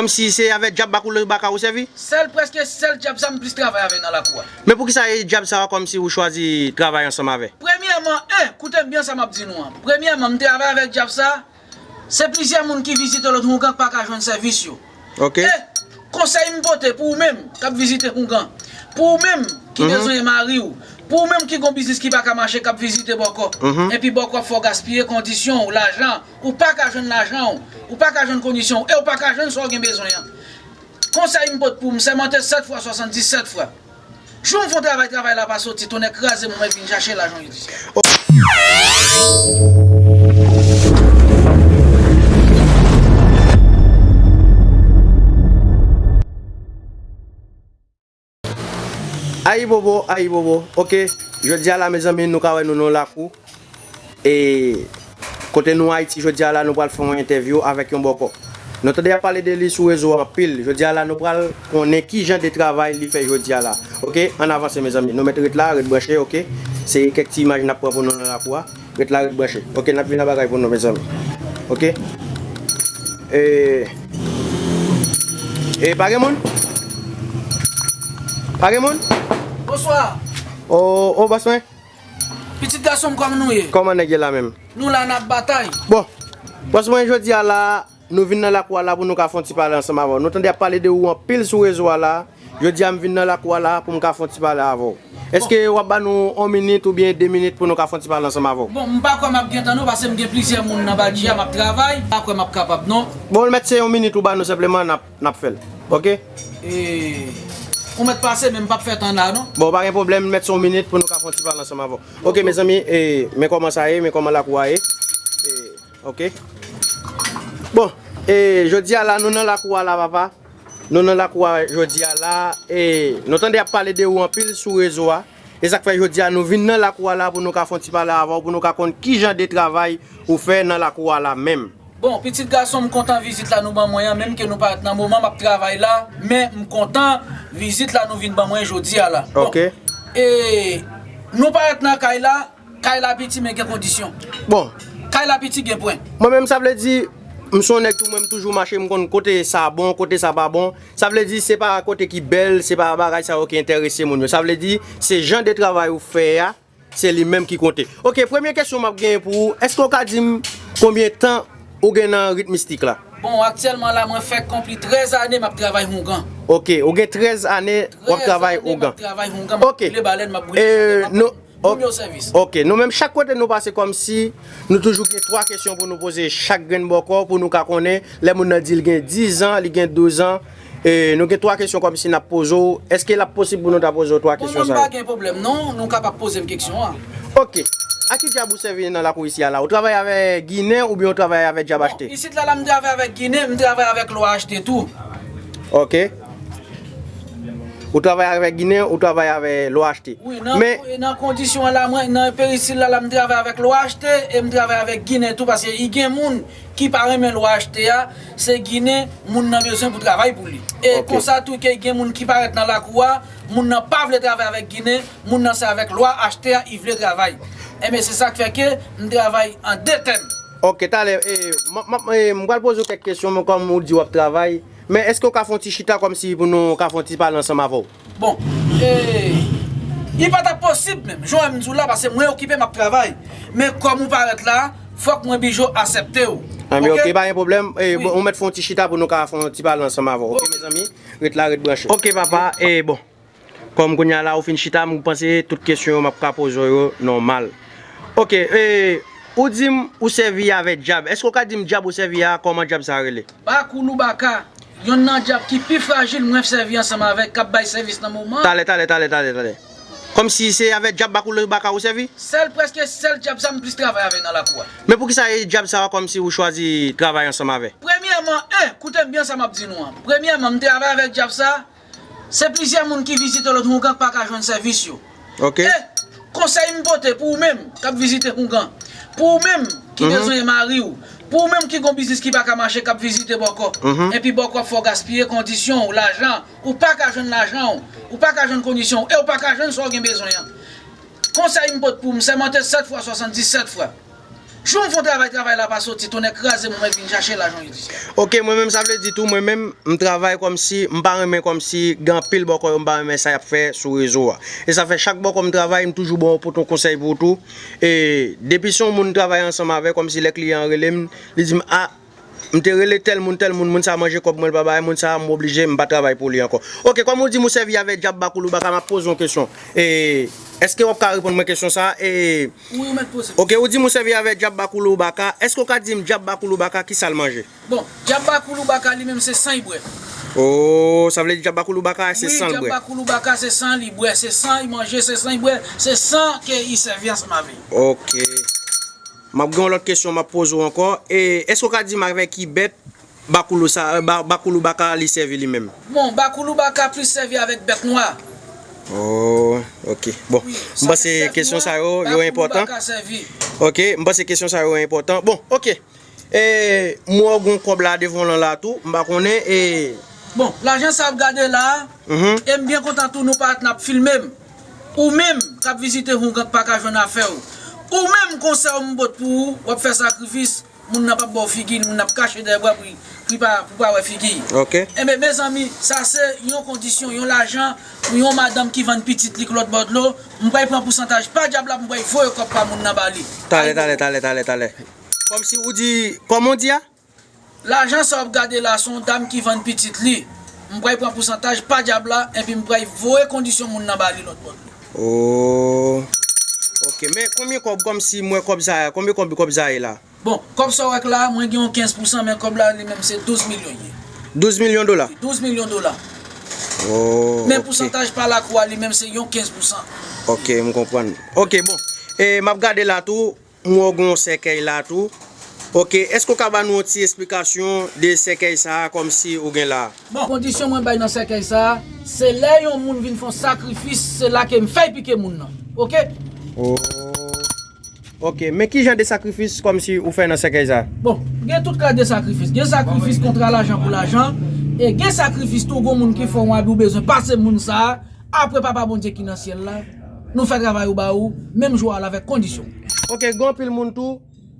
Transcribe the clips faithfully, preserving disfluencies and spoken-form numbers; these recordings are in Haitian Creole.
Kòmsi se avè dyab Bakoulou Baka ou sèvi? Sèl, prèske sèl dyab sa m plis travay avè nan lakou a. Men poukisa e dyab sa a kòmsi ou chwazi travay ansanm avè? Premyèman, en, koute m byen sa m ap di nou an. Premyèman, m travay avèk dyab sa, se plizyè moun ki vizite lòt houngan k pa ka jwenn sèvis yo. Ok. E konsèy m pote pou ou menm k ap vizite houngan, pou ou menm ki bezwen mari w, pou ou menm ki gon biznis ki pa ka mache k ap vizite bòkò, epi bòkò ap fè w gaspiye kondisyon w, lajan, ou pa ka jwenn lajan w, ou pa ka jwenn kondisyon w, e ou pa ka jwenn sa w gen bezwen an. Konsèy m pot pou ou, m sèmante sèt fwa, swasanndisèt fwa. Jou m fè yon travay, travay la pa soti, tonnè kraze m, mwen vin chache lajan jodi swa. Ayibobo, ayibobo. Ok, jodi a la, mezanmi, nou ka wè nou nan lakou. E kote nou Ayiti jodi a la, nou pral fè yon entèvyou avèk yon bòkò. Nou tande y ap pale de li sou rezo anpil. Jodi a la, nou pral konnen ki jan de travay li fè jodi a la. Ok, ann avanse, mezanmi. Nou mèt ret la, ret branche, ok. Se kèk ti imaj n ap pran pou nou nan lakou a. Ret la, ret branche. Ok, n ap vin ak bagay pou nou, mezanmi. Ok. E, e pa gen moun? Pa gen moun? Bonswa. O, o, bòs mwen. Pitit gason m, kòman nou ye? Kòman nèg ye la menm? Nou la, n ap batay. Bon, bòs mwen, jodi a la, nou vin nan lakou a la pou nou ka fè yon ti pale ansanm avè w. Nou tande y ap pale de ou anpil sou rezo a la. Jodi a, m vin nan lakou a la pou m ka fè yon ti pale avè w. Èske w ap ba nou yon minit oubyen de minit pou nou ka fè yon ti pale ansanm avè w? Bon, m pa kwè m ap gen tan non, paske m gen plizyè moun nan badji a, m ap travay. M pa kwè m ap kapab non. Bon, l mèt se yon minit ou ba nou senpleman, n ap, n ap fè l. Ok? E, ou mèt pase, men m p ap fè tan la non. Bon, pa gen pwoblèm, l mèt se yon minit pou nou ka fè yon ti pale ansanm avè w. Ok, mezanmi, e, men kòman sa ye, men kòman lakou a ye. E, ok. Bon, e, jodi a la, nou nan lakou a la, papa. Nou nan lakou a jodi a la, e nou tande y ap pale de ou anpil sou rezo a. E sa k fè jodi a nou vin nan lakou a la pou nou ka fè yon ti pale avè w, pou nou ka konn ki jan de travay ou fè nan lakou a la menm. Bon, pitit gason, m kontan vizit la nou ban mwen an, menm ke nou parèt nan moman m ap travay la, men m kontan vizit la nou vin ban mwen jodi a la. Bon, ok. E nou parèt nan kay la, Kay la piti, men gen kondisyon. Bon. Kay la piti, gen pwen. Mwen menm, sa vle di, m se yon nèg tou, mwen, m toujou mache, m konn kote sa bon, kote sa pa bon. Sa vle di, se pa kote ki bèl, se pa bagay sa yo ki enterese moun yo. Sa vle di, se jan de travay ou fè a, se li menm ki konte. Ok, premye kesyon m ap genyen pou ou, èske w ka di m konbyen tan ou gen nan ritmistik la? Bon, aktyèlman la, mwen fèk konpli trèz ane m ap travay houngan. Ok, ou gen trèz ane w ap travay houngan. Trèz ane m ap travay houngan, m ap boule balèn, m ap boule chante, m ap bay moun yo sèvis. Ok, nou menm chak kote nou pase kòmsi nou toujou gen twa kesyon pou nou poze chak grenn bòkò pou nou ka konnen lè moun nan di l gen diz an, li gen douz an. E, nou gen twa kesyon kòmsi n ap poze w. Èske l ap posib pou nou ta poze w twa kesyon sa yo? Bon, mwen m pa gen pwoblèm non, nou kapab poze m keksyon an. Ok. A ki dyab ou sèvi nan lakou isi a la? Ou travay avè Ginen oubyen ou travay avè dyab achte? Bon, isit la, la m travay avèk Ginen, m travay avèk lwa achte tou. Ok. Ou travay avèk Ginen, ou travay avè lwa achte. Wi, nan, men, wi, nan kondisyon an la, mwen, nan perisil la, la m travay avèk lwa achte e m travay avèk Ginen tou, paske i gen moun ki pa renmen lwa achte a, se Ginen moun nan bezwen pou travay pou li. E konsa tou ke gen moun ki parèt nan lakou a, moun nan pa vle travay avèk Ginen, moun nan se avèk lwa achte a i vle travay. Enben, se sa k fè ke m travay an de tèm. Ok, talè, e, m, m, e, m pral poze w kèk kesyon, men kòm ou di w ap travay, men èske w ka fè yon ti chita kòmsi pou nou ka fè yon ti pale ansanm avè w? Bon, e, li pa t ap posib menm. Jan w wè m di w la, paske mwen okipe, m ap travay. Men kòm ou parèt la, fòk mwen bijo aksepte w. Anben, ok, pa gen pwoblèm. E, bon, ou mèt fè yon ti chita pou nou ka fè yon ti pale ansanm avè w. Ok, mezanmi? Ret la, ret branche. Ok, papa, e, bon. Kòm kounye a la, ou fin chita, m panse tout kesyon yo m ap ka poze w yo nòmal. Ok, e, ou di m ou sèvi avè dyab. Èske w ka di m dyab ou sèvi a, kòman dyab sa rele? Bakoulou Baka. Yonn nan dyab ki pi frajil mwen sèvi ansanm avèk, k ap bay sèvis nan moman. Talè, talè, talè, talè, talè. Kòmsi se avè dyab Bakoulou Baka ou sèvi? Sèl, prèske sèl dyab sa m plis travay avè nan lakou a. Men poukisa e dyab sa a kòmsi ou chwazi travay ansanm avè? Premyèman, en, koute m byen sa m ap di nou an. Premyèman, m travay avèk dyab sa, se plizyè moun ki vizite lòt houngan k pa ka jwenn sèvis yo. Ok. E konsèy m pote pou ou menm k ap vizite houngan, pou ou menm ki bezwen mari w, pou ou menm ki gon biznis ki pa ka mache, k ap vizite bòkò, epi bòkò ap fè w gaspiye kondisyon w, lajan, ou pa ka jwenn lajan w, ou pa ka jwenn kondisyon w, e ou pa ka jwenn sa w gen bezwen an. Konsèy m pote pou ou, m sèmante sèt fwa, swasanndisèt fwa. Jou m fè yon travay, travay la pa soti, tonnè kraze m, mwen vin chache lajan jistis la. Ok, mwen menm sa vle di tou, mwen menm, m travay kòmsi, m pa renmen kòmsi, gen anpil bòkò yo m pa renmen sa y ap fè sou rezo a. E sa fè chak bòkò m travay, m toujou ba w pot yon konsèy pou ou tou. E depi se yon moun m travay ansanm avè, kòmsi lè kliyan an rele m, li di m, a, m te rele tèl moun, tèl moun, moun sa manje kòb mwen, l pa bay, moun sa m oblije, m pa travay pou li ankò. Ok, kòm ou di m ou sèvi avè dyab Bakoulou Baka, m ap poze yon kesyon. E, èske w ap ka reponn mwen kesyon sa? E, Wi, ou mèt poze. Ok, ou di m ou sèvi avè dyab Bakoulou Baka. Èske w ka di m dyab Bakoulou Baka ki sa l manje? Bon, dyab Bakoulou Baka li menm se san li bwè. Oh, sa vle di dyab Bakoulou Baka se san l Wi, dyab bwè. Bakoulou Baka se san li bwè, se san li manje, se san li bwè, se san ke li sèvi ansanm avè l. Ok. M ap gen yon lòt kesyon m ap poze w ankò. E èske w ka di m avè ki bèt Bakoulou sa, ba, Bakoulou Baka li sèvi li menm? Bon, Bakoulou Baka plis sèvi avèk bèt nwa. Oh, ok. Bon, m panse kesyon sa yo, yo enpòtan. Baka sèvi. Ok, m panse kesyon sa yo enpòtan. Bon, ok. E, m wè w gen yon kòb la devan w lan la tou, m pa konnen, e. Bon, lajan sa w ap gade la, Mhm. e m byen kontan tou nou pa t n ap filme m. Ou menm k ap vizite Houngan k pa ka jwenn afè w. Ou menm konsèy m pot pou ou, w ap fè sakrifis, moun nan p ap ba w figi, moun nan ap kache dèyè bra pou, pou pa, pou pa wè figi. Ok. Enben, mezanmi, sa se yon kondisyon, yon lajan pou yon madanm ki vann pitit li k lòt bò dlo. M pral pran pousantaj pa dyab la, m pral voye kòb pa moun nan ba li. Talè, talè, talè, talè, talè. Kòmsi ou di, kòman w di a? Lajan sa w ap gade la, se yon dam ki vann pitit li. M pral pran pousantaj pa dyab la, epi m pral voye kondisyon moun nan ba li lòt bò dlo. Oh. Ok, men konbyen kòb, kòmsi m wè kòb sa, konbyen kòb, kòb sa ye la? Bon, kòb sa w wè k la, mwen gen yon kenz pousan, men kòb la li menm se douz milyon ye. Douz milyon dola? Douz milyon dola. Oh, Men ok. Pousantaj pa lakou a li menm se yon kenz pousan. Ok, m konprann. Ok, bon. E m ap gade la tou, m wè w gen yon sèkèy la tou. Ok, èske w ka ba nou yon ti esplikasyon de sèkèy sa a kòmsi ou gen la? Bon, kondisyon mwen bay nan sèkèy sa a, se lè yon moun vin fè yon sakrifis, se la ke m fè l pike moun nan. Ok? Oh. Ok, men ki jan de sakrifis kòmsi ou fè nan sèkèy sa? Bon, gen tout kalite sakrifis. Gen sakrifis kontra lajan pou lajan, e gen sakrifis tou gon moun ki fè yon abi ou bezwen pase moun sa a, apre Papa Bondye ki nan syèl la, nou fè travay ou ba ou, menm jou a la avèk kondisyon. Ok, gen anpil moun tou,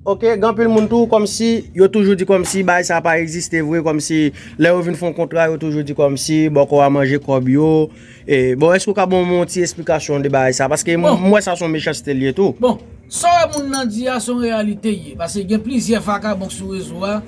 ok, gen anpil moun tou, kòmsi, yo toujou di kòmsi bagay sa pa egziste vre, kòmsi, lè yo vin fè yon kontra, yo toujou di kòmsi, bòkò a manje kòb yo. E, bon, èske w ka ban m yon ti esplikasyon de bagay sa? Paske m, Bon. M wè sa se yon mechanste l ye tou. Bon, sa w wè moun nan di a, se yon reyalite ye. Paske gen plizyè vakabon k sou rezo a,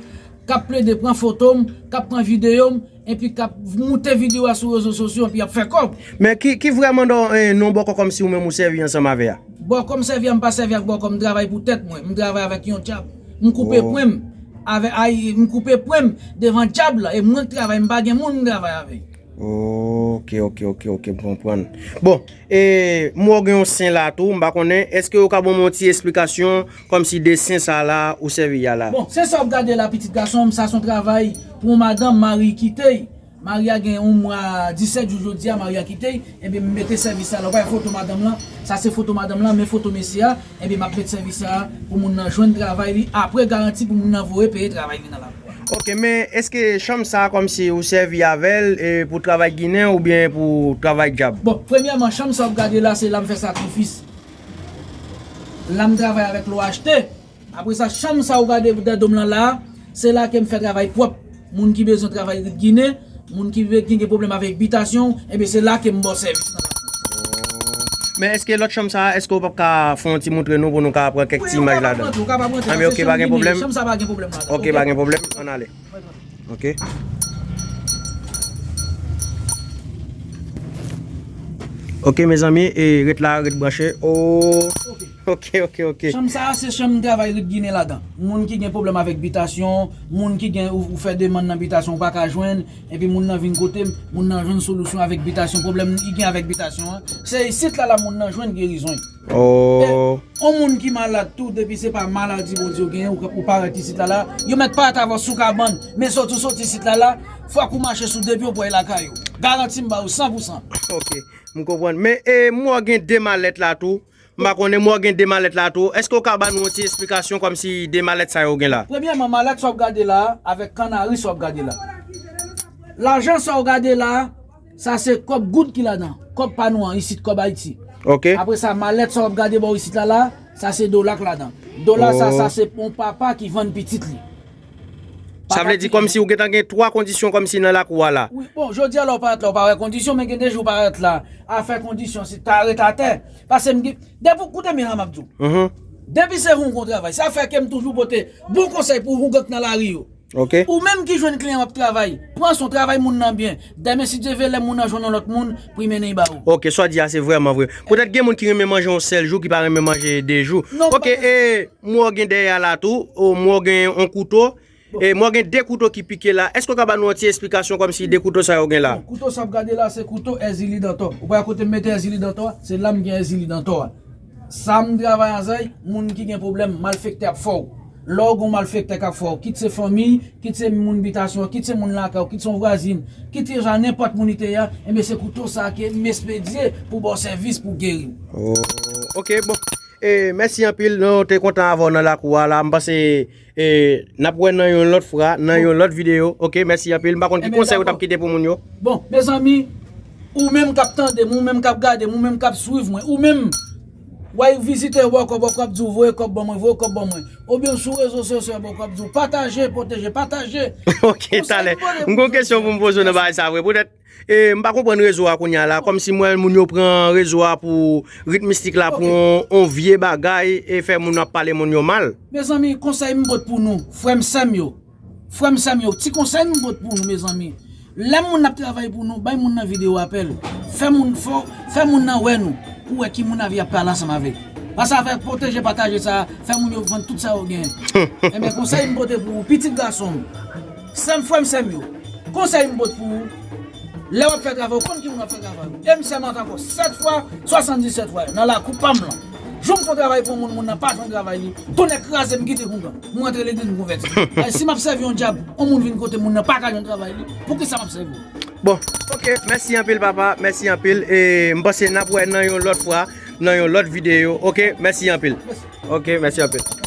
k ap plede pran foto m, k ap pran videyo m, epi k ap moute videyo a sou rezo sosyo, epi y ap fè kòb. Men ki, ki vrèman non, eh, non bòkò kòmsi ou menm ou sèvi ansanm avè a? Bòkò m sèvi a, m pa sèvi ak bòkò, m travay pou tèt mwen, m travay avèk yon dyab. M koupe Oh. pwen m avè, ay, m koupe pwen m devan dyab la, e mwen k travay, m pa gen moun m travay avè. Ok, ok, ok, ok, m konprann. Bon, e m wè w gen yon sen la tou, m pa konnen, èske w ka ban m yon ti esplikasyon kòmsi de sen sa la ou sèvi a la? Bon, sen sa w ap gade la, pitit gason m, sa se yon travay pou yon madanm, mari kite l. Mari a gen yon mwa disèt jou jodi a, mari a kite l. Ebyen, m mete sèvis sa la. Ou pa wè foto madanm lan? Sa se foto madanm lan, men foto mesye a. Ebyen, m ap met sèvis sa a pou moun nan jwenn travay li. Apre garanti pou moun nan voye peye travay li nan lakou a. Ok, men èske chanm sa a kòmsi ou sèvi avè l e pou travay ginen oubyen pou travay dyab? Bon, premyèman, chanm sa w ap gade la, se la m fè sakrifis. La m travay avèk lò achte. Apre sa, chanm sa ou gade dèdo m lan la, se la ke m fè travay pwòp. Moun ki bezwen travay rit ginen, moun ki ve- ki gen pwoblèm avèk bitasyon, ebyen se la ke m ba w sèvis nan lakou. Men èske lòt chanm sa a, èske w p ap ka fè yon ti moutre nou pou nou ka pran kèk ti imaj ladan? Ou kapab rantre, Ah, men ok, pa gen pwoblèm. Chanm sa pa gen pwoblèm ladan. Ok, pa gen pwoblèm, ann ale. Ok. Ok, mezanmi, e ret la, ret branche. Oh. Ok, ok, ok. Chanm sa a, se chanm travay rit ginen ladan. Moun ki gen pwoblèm avèk bitasyon, moun ki gen, ou, ou fè demann nan bitasyon, ou pa ka jwenn, epi moun nan vin kote m, moun nan jwenn solisyon avèk bitasyon, pwoblèm li gen avèk bitasyon an. Se isit la, la moun nan jwenn gerizon. Oh. On moun ki malad tou, depi se pa maladi Bondye ou genyen, ou, ou parèt isit la la, yo mèt parèt avè w sou kabann, men sòti w sòti isit la la, fòk ou mache sou de pye w pou w al lakay ou. Garanti m ba ou san pou san. Ok, m konprann. Men, e, m wè w gen de malèt la tou. M pa konnen, m wè w gen de malèt la tou. Èske w ka ban nou yon ti esplikasyon kòmsi de malèt sa yo gen la? Premyèman, malèt sa w ap gade la, avèk kannari sa w ap gade la. Lajan sa w gade la, sa se kòb goud ki ladan. Kòb pa nou an, isit kòb Ayiti. Ok. Apre sa, malèt sa w ap gade bò isit la la, sa se dola k ladan. Dola sa, sa se yon papa ki vann pitit li. Sa vle di kòmsi ou gentan gen twa kondisyon kòmsi nan lakou a la. Wi, bon, jodi a la ou parèt la, ou pa wè kondisyon, men gen de jou ou parèt la, afè kondisyon, si ta ret atè. Paske m gen, depi, koute byen sa m ap di w. Depi se houngan w travay, sa fè ke m toujou pote bon konsèy pou houngan k nan lari yo. Ou menm ki jwenn kliyan w ap travay, pran swen w, travay moun nan byen. Demen, si Dye vle, lè moun nan jwenn yon lòt moun pou l mennen l ba ou. Ok, sa w di a se vrèman vre. Poutèt gen moun ki renmen manje yon sèl jou, ki pa renmen manje de jou. Ok, e mwen gen dèyè a la tou, o, mwen gen yon kouto, e mwen gen de kouto ki pike la. Èske w ka ba nou yon ti esplikasyon kòmsi de kouto sa yo gen la? Bon, kouto sa w ap gade la, se kouto Èzili Dantò. Ou pa wè kote m mete Èzili Dantò a? Se la m gen Èzili Dantò a. Sa m travay avè moun ki gen pwoblèm, malfektè ap fè w. Lè w gen malfektè k ap fè w, kit se fanmi, kit se moun bitasyon, kit se moun lakay w, kit se yon vwazin, kit se jan nenpòt moun li te ye a, enben se kouto sa ke m espedye pou ba w sèvis pou geri w. Oh, ok, bon. E, mèsi anpil, nou te kontan avè w nan lakou a la. M panse, e, n ap wè nan yon lòt fwa, nan yon lòt videyo. Ok, mèsi anpil. M pa konn ki konsèy ou t ap kite pou moun yo. Bon, mezanmi, ou menm k ap tande m, ou menm k ap gade m, ou menm k ap swiv mwen, ou menm, w al vizite bòkò, bòkò ap di w voye kòb ban mwen, voye kòb ban mwen. Oubyen sou rezo sosyo, bòkò ap di w pataje, pwoteje, pataje. Ok, talè. M gen yon kesyon pou m poze w nan bagay sa vre. Poutèt, e, m pa konprann rezo a kounye a la. Kòmsi m wè moun yo pran rezo a pou rit mistik la, pou yon, yon vye bagay, e fè moun ap pale moun yo mal. Mezanmi, konsèy m pot pou nou, frè m, sè m yo. Frè m, sè m yo, ti konsèy m pot pou nou, mezanmi. Lè moun ap travay pou nou, bay moun nan videyo apèl. Fè moun fò, fè moun nan wè nou. Pou wè ki moun avi ap pale ansanm avèk. Pase avèk pwoteje, pataje sa, fè moun yo vann tout sa yo genyen. Enben, konsèy m pote pou ou, pitit gason m, sè m, frè m, sè m yo. Konsèy m pote pou ou, lè w ap fè travay, ou konn ki moun w ap fè travay ou. E m sèmante ankò sèt fwa, swasanndisèt fwa, nan lakou pa m lan. Jou m fè yon travay pou yon moun, moun nan pa jwenn travay li, tonnè kraze m kite houngan. M rantre legliz, m konvèti. Ay, si m ap sèvi yon dyab, yon moun vin kote moun nan pa ka jwenn travay li, poukisa m ap sèvi w? Bon, ok, mèsi anpil, papa, mèsi anpil. E m panse n ap wè nan yon lòt fwa, nan yon lòt videyo. Ok, mèsi anpil. Ok, mèsi anpil.